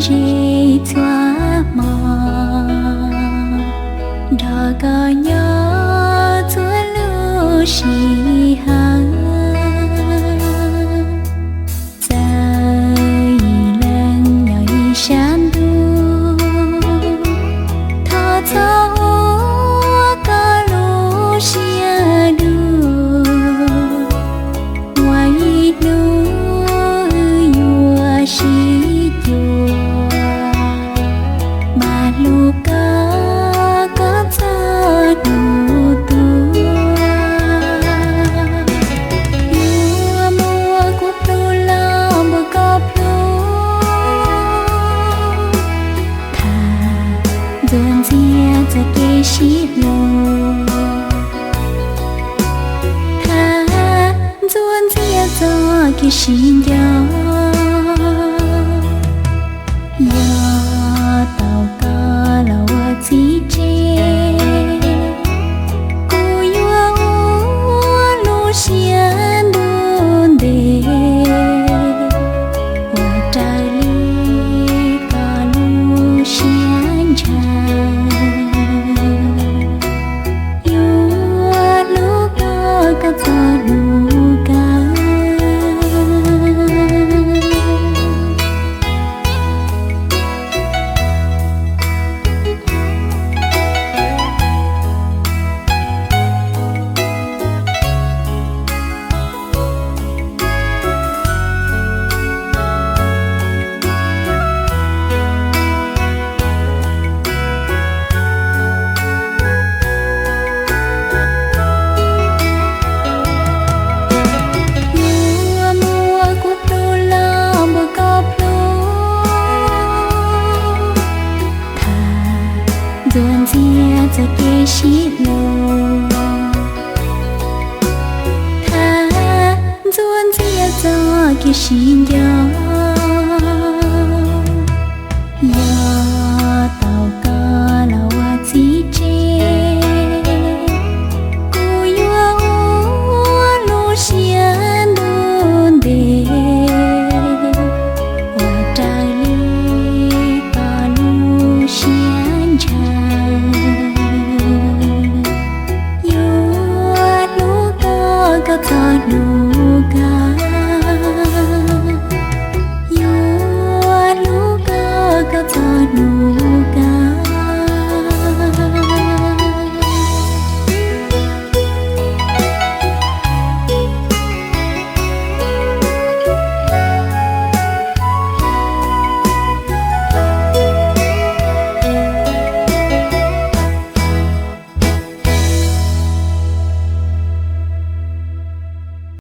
ze txhua hmo, nrog koj nyob txhua lub sij hawm. Txawm ib leeg nyob ib sab ntuj, thov txhob ua koj lub siab dua. Muaj ib hnub wb yuav sib cuag, mas hlub koj, koj txog hnub tuag. Yuav muab kuv plhu los npuab koj plhu, tham ntxuav ntxias txoj kev sib hlub, tham ntxuav ntxias txoj kev sib nco. Yog tau koj los ua txiv tsev, kuv yuav ua lub siab ntuj ntev, ua raws li koj lub siab ntshaw. Yuav hlub koj, koj txog hnub kawg. Yuav muab kuv plhu los npuab koj plhu, tham ntxuav ntxias txoj kev sib hlub, tham ntxuav ntxias txoj kev sib nco.